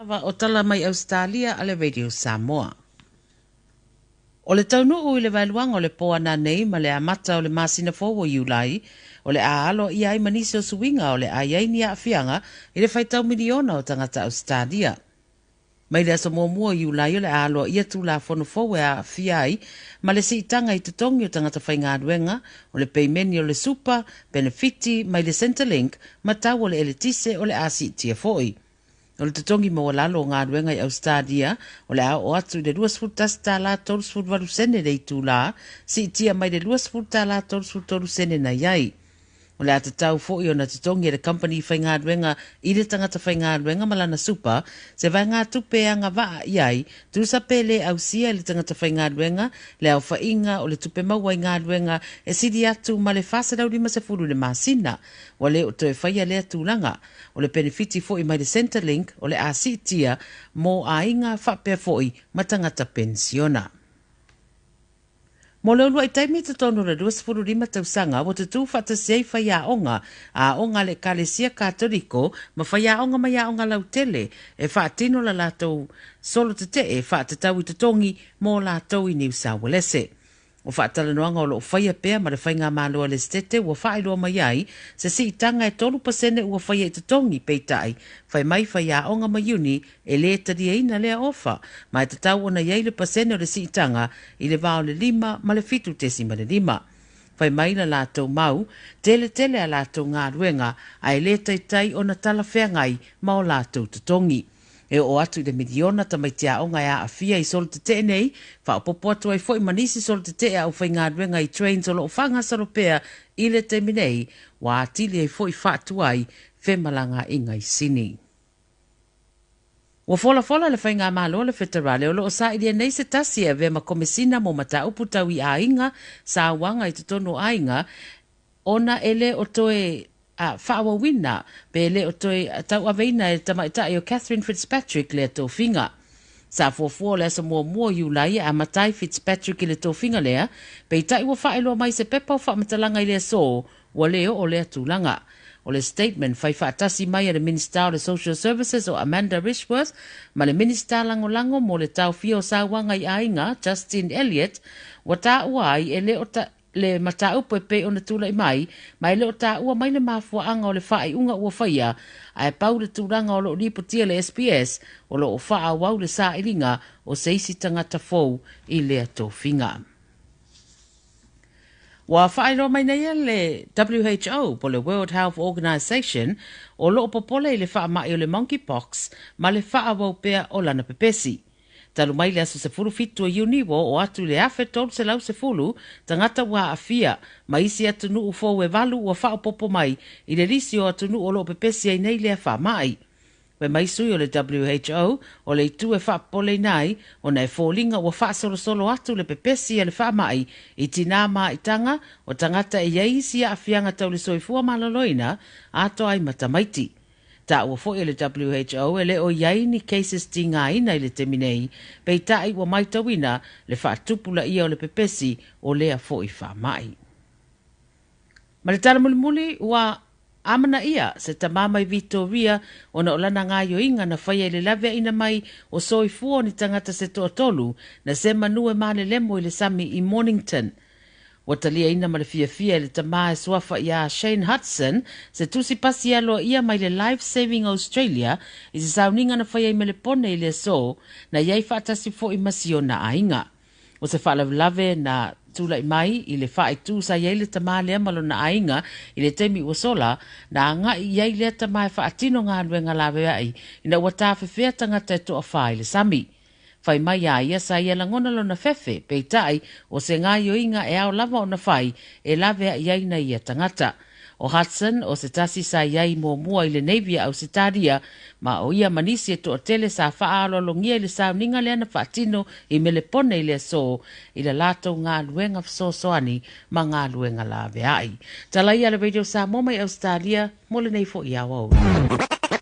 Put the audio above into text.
Lava o tala mai Ausetalia a le Radio Samoa. O le taunuu i le vaeluaga o le po ananei ma le amata o le masina fou o Iulai, o le a aloaia ai ma nisi o suiga o le a i ai ni aafiaga i le faitau miliona o tagata Ausetalia. Mai le aso muamua o Iulai o le a aloaia Tulafono fou e aafia ai ma le siitaga i totogi o tagata faigaluega, o le peimeni o le supa, penefiti mai le Centrelink ma tau o le eletise o le a siitia foi. O le totogi maualalo o galuega i Ausetalia o le a oo atu i le $21.38 le itulā, siitia mai le $20.33 na i ai. O le a tatau foi ona totogi e le kamupani faigaluega i le tagata faigaluega ma lana supa se vaegatupe e agavaa i ai, tusa pe le ausia e le tagata faigaluega le aofaiga o le tupe maua i galuega e sili atu ma le $450 i le masina. Ua le o toe faia lea tulaga. O le penefiti foi mai le Centrelink o le a siitia mo aiga faapea foi ma tagata penisiona. Mo le uluai taimi i totonu o le 25 tausaga ua tutū faatasi ai faiaoga a aoga a le Ekalesia Katoliko ma faiaoga mai aoga lautele e faatino la latou solo tetee faatatau i totogi mo latou i Niu Sauelese. O faatalanoaga o lo o faia pea ma le Faigamalo a le Esetete ua faailoa mai ai se siitaga e 3% ua faia i totogi, peitai, fai mai faiaoga ma iuni e le taliaina lea ofa, ma e tatau ona i ai le pasene o le siitaga i le va o le 5 ma le 7.5. Fai mai la latou mau, tele tele a latou galuega ae le taitai ona talafeagai ma o latou totogi. E oo atu i le miliona tamaiti aoga e aafia i solo tetee nei, faaopoopo atu ai foi ma nisi solo tetee a aufaigaluega i trains o lo o faagasolo pea i le taimi nei, ua atili ai foi faatuai femalagaaiga i Sini. Ua folafola le Faigamalo a le Feterale o lo o sailia nei se tasi e avea ma Komesina mo Mataupu Tau i Aiga, Sauaga i totonu o aiga, ona e le o toe faaauauina pe le o toe tauaveina e le tamaitai o Catherine Fitzpatrick lea tofiga. Sa fuafua o le aso muamua o Iulai e amata ai Fitzpatrick i le tofiga lea, peitai ua faailoa mai se pepa o faamatalaga i le aso ua le oo lea tulaga. O le statement fai faatasi mai a le Minisita o le Social Services o Amanda Rishworth ma le Minisita Lagolago mo le Taofia o Sauaga i Aiga, Justin Elliott, ua taua ai e le o le mataupu e pei ona tulai mai, ma e le o taua mai le mafuaaga o le faaiuga ua faia, ae pau le tulaga o lo o lipotia e le SBS, o lo o faaauau le sailiga o se isi tagata fou i lea tofiga. Ua faailoa mai nei e le WHO po o le World Health Organization o lo o popole i le faamai o le monkeypox ma le faaauau pea o lana pepesi. Talu mai le aso 17 o Iuni ua oo atu i le 1,310 tagata ua aafia, ma isi atunuu fou e valu ua faaopoopo mai i le lisi o atunuu o lo o pepesi ai nei lea faamai. Fai mai sui o le WHO, o le itu e faapopoleina ai, ona e foliga ua faasolosolo atu le pepesi a le faamai i tinā ma aitaga o tagata e i ai isi aafiaga tau le soifua maloloina, atoa ai ma tamaiti. Taua foi e le WHO e le o i ai ni cases tigaina i le taimi nei, peitai ua maitauina le faatupulaia o le pepesi o lea foi faamai. Ma le tala mulimuli, ua amanaia se tama mai Vitoria ona o lana gaioiga na faia i le laveaina mai o soifua o ni tagata se toatolu na se manu e malelemo i le sami i Mornington. Ua taliaina ma le fiafia e le tama e suafa iā Shane Hudson se tusi pasi aloaia mai le Life Saving Australia i se sauniga na faia i Melepone i le aso na i ai faatasi foi ma si ona aiga. O se faalavelave na tulai mai i le faaitu sa i ai le tama lea ma lona aiga i le taimi ua sola, na agai i ai lea tama e faatino galuega laveai ina ua tafefea tagata e toafa i le sami. Fai mai a ia sa ia lagona lona fefe, peitai, o se gaioiga e ao lava ona fai e laveai ai na ia tagata. O Hudson, o se tasi sa i ai muamua i le Navy a Ausetalia, ma o ia ma nisi e toatele sa faaaloalogia i le sauniga lea na faatino i Melepone i le aso i la latou galuega fesoasoani ma galuega laveai. Tala ia a le Radio Samoa mai Ausetalia mo lenei foi aoaoina.